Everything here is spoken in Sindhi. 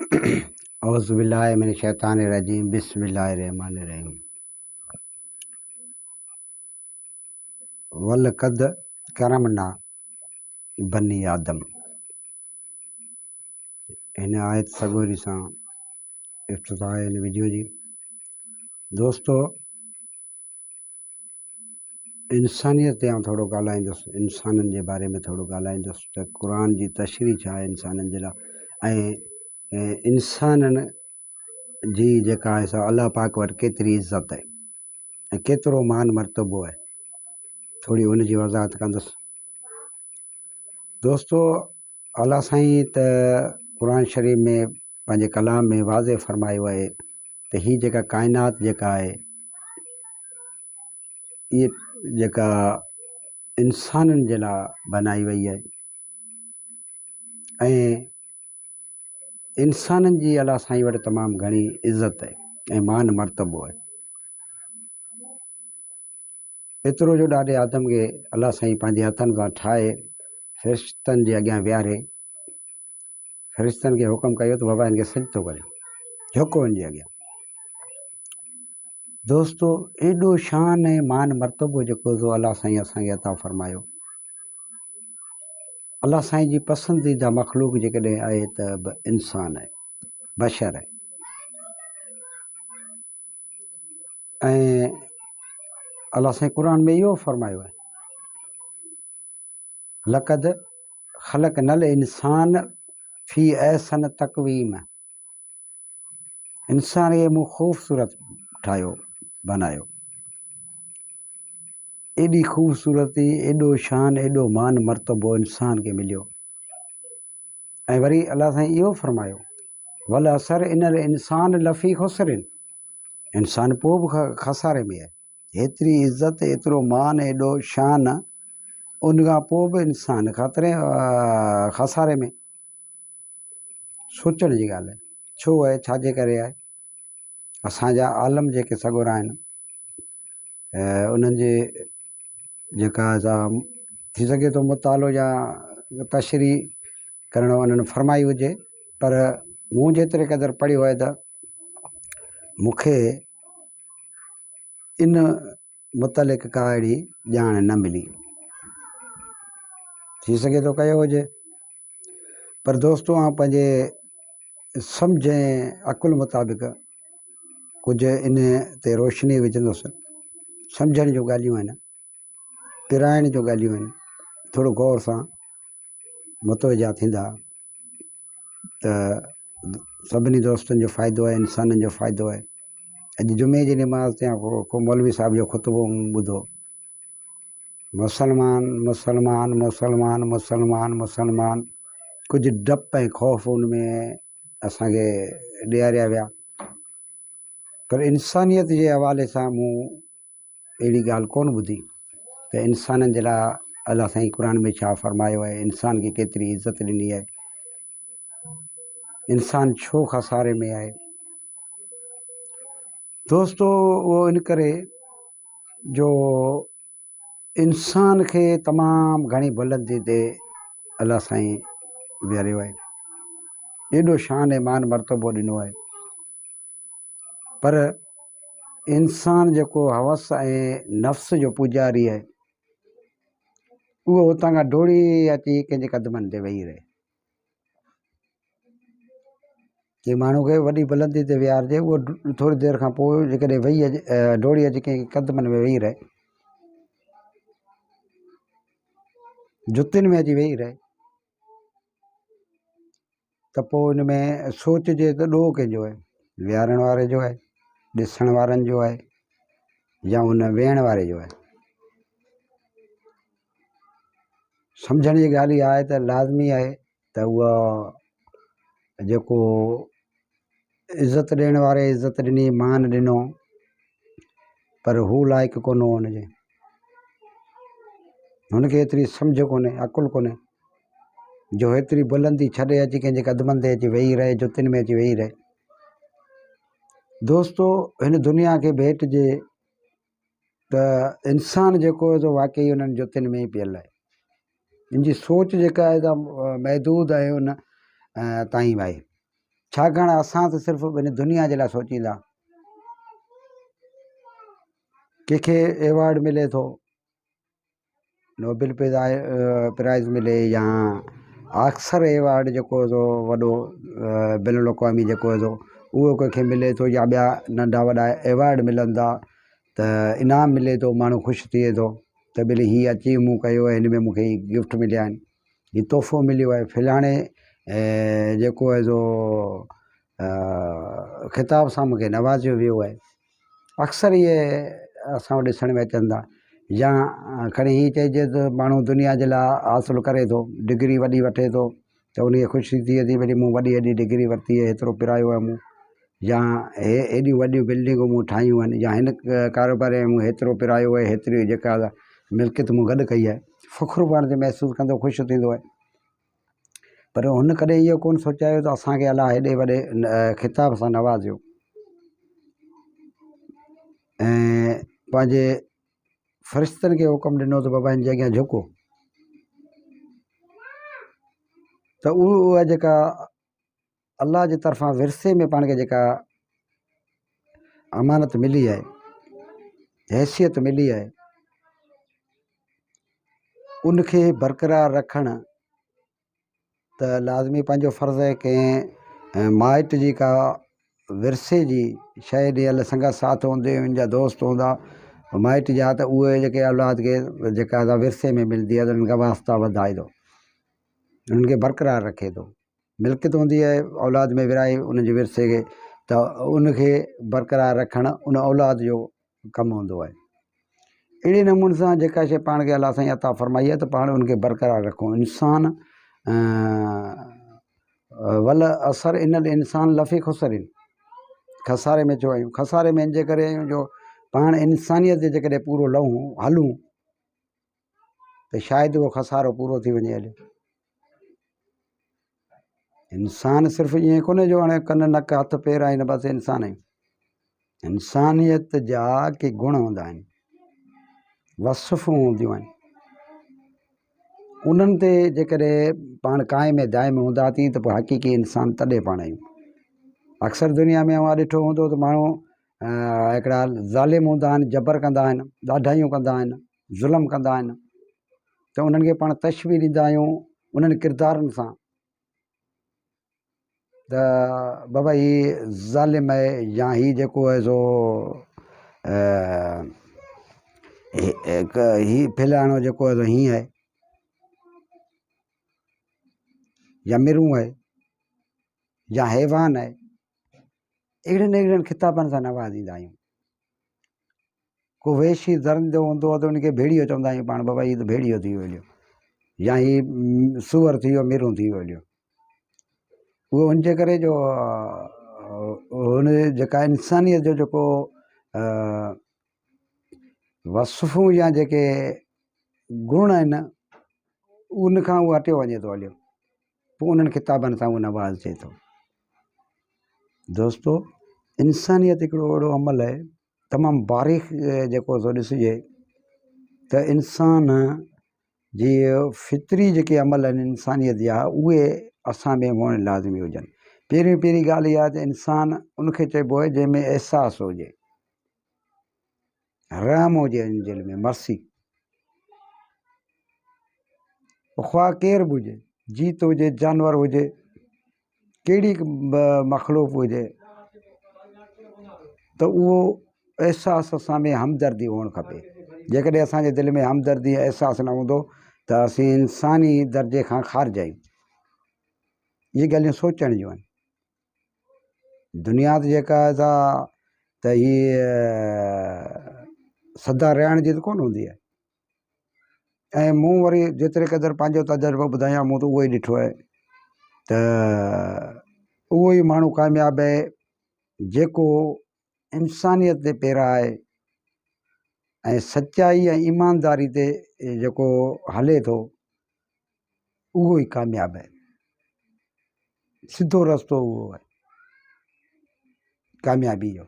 اعوذ بالله من الشيطان الرجيم بسم الله الرحمن الرحيم ولقد ڪرمنا بني آدم هن آيت سڳوري سان افتتاح هن وڊيو جي دوستو انسانيت تي آئون ٿورو ڳالهائيندس، انسانن جي باري ۾ ٿورو ڳالهائيندس ته قرآن جي تشريح ڇا آهي انسانن جي لاء ۽ انسانن جي جيڪا آهي سا الله پاڪ وٽ ڪيتري عزت آهي ۽ ڪيترو مان مرتبو آهي ٿوري ان جي وضاحت ڪندس. دوستو الله سائين ته قرآن شريف ۾ پنهنجي ڪلام ۾ واضح فرمايو آهي ته هي جيڪا ڪائنات جيڪا آهي اهي جيڪا انسانن جي لاء بنائي وئي آهي ۽ انسانن جي الله سائين وٽ تمام گهڻي عزت آهي ۽ مان مرتبو آهي. ايترو جو ڏاڏي آدم کي الله سائين پنهنجي هٿن سان ٺاهي فرشتن جي اڳيان ويهاري فرشتن کي حڪم ڪيو ته بابا هن کي سجدو ڪريو جهڪو هن جي اڳيان. دوستو ايڏو شان ۽ مان مرتبو جيڪو سو الله سائين اسان کي عطا فرمايو. الله سائين جي پسنديده مخلوق جيڪڏهن آهي ته به انسان آهي بشر آهي. ۽ الله سائين قرآن ۾ اهو فرمايو آهي لقد خلقنا الانسان في احسن تقويم انسان کي مون خوبصورت ٺاهيو بنايو ايڏي خوبصورتي ايڏو شان ايڏو مان مرتبو انسان کي مليو ۽ وري الله سائين اهو فرمايو والعصر ان الانسان لفي خسر انسان پوء به خساري ۾ آهي هيتري عزت ايترو مان ايڏو شان ان کان پوء به انسان خطري خساري ۾ سوچڻ جي ڳالهه آهي ڇو آهي ڇا جي ڪري آهي اسان جا عالم جيڪي سڳورا آهن انهن جي جيڪا سا ٿي سگهي ٿو مطالعو يا تشريح ڪرڻ انهن فرمائي هجي پر مون جيتري قدر پڙهيو آهي ته مون کي ان متعلق ڪا اهڙي ڄاڻ نه ملي. ٿي سگهي ٿو ڪيو هجي پر دوستو آئون پنهنجي سمجهه ۽ عقل مطابق ڪجهه ان تي روشني وجهندس. سمجهڻ جون ڳالهيون آهن، پرائڻ جون ڳالهيون آهن، ٿورو غور سان متوجه ٿيندا ته سڀني دوستن جو فائدو آهي، انسانن جو فائدو آهي. اڄ جمعي جي نماز تي ڪو مولوي صاحب جو خطبو مون ٻڌو، مسلمان مسلمان مسلمان مسلمان مسلمان ڪجهه ڊپ ۽ خوف ان ۾ اسان کي ڏياريا ويا پر انسانيت جي حوالي سان مون اهڙي ڳالهه ڪونه ٻڌي ته انسانن جي لاء الله سائين قرآن ۾ ڇا فرمايو آهي انسان کي ڪيتري عزت ڏني آهي انسان ڇو خساري ۾ آهي دوستو اهو ان ڪري جو انسان کي تمام گهڻي بلندي تي الله سائين ويهاريو آهي ايڏو شان ۽ مان مرتبو ڏنو آهي پر انسان جيڪو حوس ۽ نفس جو پوڄاري آهي اهو اتان کان ڊوڙي اچي ڪنهن جي قدمن تي ويهي رهي. ڪنهن ماڻهو کي وڏي بلندي تي ويهارجي اهو ٿوري دير کان پوء جيڪڏهن ويهي اچي ڊوڙي اچي ڪنهن جي قدمن ۾ ويهي رهي جتين ۾ اچي ويهي رهي ته پوء ان ۾ سوچجي ته ڏوهه ڪنهن جو آهي؟ ويهارڻ واري جو آهي، ڏسڻ وارن جو آهي يا ان ويهڻ واري جو آهي؟ سمجهڻ جي ڳالهه اها آهي ته لازمي آهي ته اها جيڪو عزت ڏيڻ واري عزت ڏني مان ڏنو پر هو لائق ڪونه هو ان جي هن کي ايتري سمجهه ڪونهي عقل ڪونهي جو هيتري بلندي ڇڏي اچي ڪنهن جي قدمن تي اچي ويهي رهي جتين ۾ اچي ويهي رهي. دوستو هن دنيا کي ڀيٽجي ته انسان جيڪو آهي سو واقعي انهن جتين ۾ ئي پيل آهي. ان جي سوچ جيڪا آهي سا محدود آهي ان تائين آهي. ڇاڪاڻ اسان ته صرف ان دنيا جي لاء سوچيندا. ڪنهن کي ايوارڊ ملي ٿو، نوبل پرائز ملي يا آڪسر ايوارڊ جيڪو سو وڏو بين الاقوامي جيڪو سو اهو ڪنهن کي ملي ٿو يا ٻيا ننڍا وڏا ايوارڊ ملن ٿا ته انعام ملي ٿو ماڻهو خوش ٿئي ٿو ته ٻيلي هي اچيو مون ڪيو آهي هن ۾ مون کي هي گفٽ مليا آهن هي تحفو مليو آهي فلاڻي جيڪو آهي سو خطاب سان مون کي نوازيو ويو آهي اڪثر اهي اسان وٽ ڏسڻ ۾ اچن ٿا يا کڻي هيئن چئجي ته ماڻهو دنيا جي لاءِ حاصل ڪري ٿو ڊگري وڏي وٺي ٿو ته ان کي خوشي ٿئي ٿي ڀئي مون وڏي ايڏي ڊگري ورتي آهي ايترو پرايو آهي مون يا هي ايڏيون وڏيون بلڊنگون مون ٺاهيون آهن يا هن ڪاروبار ۾ مون هيترو پرايو آهي هيتري جيڪا ملڪيت مون گڏ ڪئي آهي فخر پاڻ تي محسوس ڪندو خوش ٿيندو آهي پر هن ڪڏهن اهو ڪونه سوچايو ته اسان کي الله هيڏي وڏي خطاب سان نوازيو ۽ پنهنجي فرشتن کي حڪم ڏنو ته بابا هن جي اڳيان جهڪو ته اها جيڪا الله جي طرفان ورثي ۾ پاڻ کي جيڪا امانت ملي آهي حيثيت ملي آهي ان کي برقرار رکڻ ته لازمي پنهنجو فرض آهي ڪنهن مائٽ جي ڪا ورثي جي شيء ڏيل سنگت ساٿ هوندي ان جا دوست هوندا مائٽ جا ته اهي جيڪي اولاد کي جيڪا ورثي ۾ ملندي آهي ته انهن کان واسطا وڌائي ٿو انهن کي برقرار رکي ٿو ملڪيت هوندي آهي اولاد ۾ ورهائي ان جي ورثي کي ته ان کي برقرار رکڻ ان اولاد جو ڪم هوندو آهي اهڙي نموني سان جيڪا شيء پاڻ کي الله سائين عطا فرمائي آهي ته پاڻ ان کي برقرار رکون انسان والعصر ان الانسان لفي خسر خساري ۾ ڇو آهيون خساري ۾ ان جي ڪري آهيون جو پاڻ انسانيت جي جيڪڏهن پورو لهون هلون ته شايد اهو خسارو پورو ٿي وڃي هليو. انسان صرف ائين ڪونهي جو هاڻي ڪن نڪ هٿ پير آهن بس انسان آهيون. انسانيت جا ڪي گڻ هوندا آهن، وصفون هونديون آهن، انهن تي جيڪڏهن پاڻ قائم ۽ دائم هونداسين ته پوء حقيقي انسان تڏهن پاڻ آهيون. اڪثر دنيا ۾ اوهان ڏٺو هوندو ته ماڻهو هڪڙا ظالم هوندا آهن، جبر ڪندا آهن، ڏاڍايون ڪندا آهن، ظلم ڪندا آهن ته انهن کي پاڻ تشبيهه ڏيندا آهيون انهن ڪردارن سان ته بابا هي ظالم آهي يا هي جيڪو آهي سو هي فلاڻو جيڪو آهي سو هيئن آهي يا مرون آهي يا حيوان آهي اهڙن اهڙن خطابن سان نوازيندا آهيون. ڪو وحشي درندو هوندو آهي ته ان کي ڀيڙيو چوندا آهيون پاڻ بابا هي ته ڀيڙيو ٿي ويو هليو يا هي سوئر ٿي ويو ميرون ٿي ويو هليو اهو ان جي ڪري جو هن جيڪا انسانيت جو جيڪو وصفون يا جيڪي گڻ آهن ان کان اهو هٽيو وڃي ٿو هليو پوء انهن ڪتابن سان اهو نوازجي ٿو. دوستو انسانيت هڪڙو اهڙو عمل آهي تمام باريڪ جيڪو ٿو ڏسجي ته انسان جي فطري جيڪي عمل آهن انسانيت جا اهي اسان ۾ هئڻ لازمي هجن. پهرين پهرين ڳالهه اها آهي ته انسان ان کي چئبو آهي جنهن ۾ احساس هجي. رحم هجي ان جي دل ۾ مرسي خواه ڪير به هجي جيت هجي جانور هجي ڪهڙي به مخلوق هجي ته اهو احساس اسان ۾ همدردي هئڻ کپي جيڪڏهن اسانجي دل ۾ همدردي احساس نه هوندو ته اسين انساني درجي کان خارج آهيون اهي ڳالهيون سوچڻ جون آهن دنيا ته جيڪا آهي سا ته هيء سدا رهڻ جي ته ڪونه هوندي آهي ۽ مون وري جيتري قدر پنهنجو تجربو ٻڌايان مون ته اهو ئي ڏٺو آهي ته اهو ئي ماڻهو ڪامياب آهي جيڪو انسانيت تي پيرا آهي ۽ سچائي ۽ ايمانداري تي جيڪو هلي ٿو اهو ئي ڪامياب آهي. سڌو رستو اهو آهي ڪاميابي جو.